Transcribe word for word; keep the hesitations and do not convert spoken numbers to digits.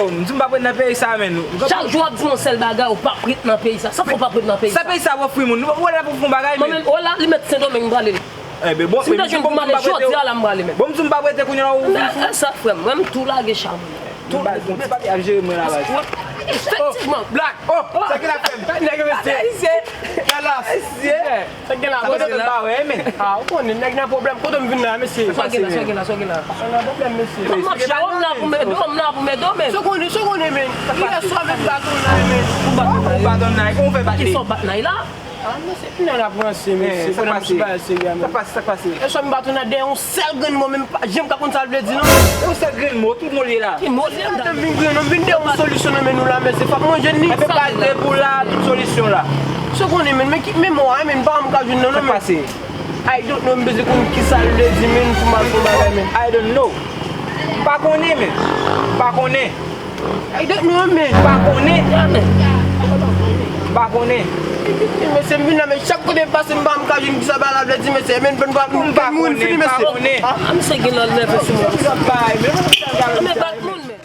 M di m p ap ret nan peyi sa, men. Chak jou w ap di m yon sèl bagay, ou p ap ret nan peyi sa. Sa fè w p ap ret nan peyi sa? Sa peyi sa ofri moun? Nou wè la pou fè yon bagay, men. Mwen menm, o la, li mèt Sendomeng m prale li. Enben, bon, si m ta jwenn pou m ale jodi a la, m prale menm. Bon, m di m p ap rete kounye a ou vin fou. Sa, frè m, mwen m tou lage cha mwen. Tou lage, bon, ti papi ap jere mwen la, baz. Efektivman. Black. Oh, sa ki la, frè m? Nèg yo mesye. Galas. Mesye. Sa gen la, kote m pa wè, men. Ah, ou konnen, nèg nan pwoblèm. Kote m vin la, mesye? Sa gen la, sa gen la, sa gen la? Sa nan pwoblèm, mesye. M ap chè, m la pou m ede w, m la pou m ede w, men. Sa konnen, sa konnen, men. Yè swa, men, baton nan, men. Ou baton nan, ou fè bat li? Kisa w bat nan la? Ah, mesye, m nan ap ranse, mesye. Sa pase? Sa pase, sa pase. Yè swa, m baton nan dèyè yon sèl grenn mo, men m pa janm ka konn sa l vle di, non. Yon sèl grenn mo, tout mo l ye la. Ki mo l ye la? M vin grenn, m vin dèyè yon solisyon nan men nou la, mesye. Fòk manje ni. Enben, baz, depi w la, tout solisyon la. Sa konnen, men, men ki, men mo a, men, m pa janm ka jwenn nan, non, men. Sa pase? I don't know, m bezwen konn kisa l vle di, men, pou m al fè bagay, men. I don't know. M pa konnen, men. M pa konnen. I don't know, men. M pa konnen. M pa konnen. Mesye, m vin la, men chak kote m pase, m pa m ka jwenn kisa bagay la vle di, mesye. Men, bon, m pa, m pa moun fini, mesye. Ah, misye gen lòt nève sou mwen. Men bat moun, men.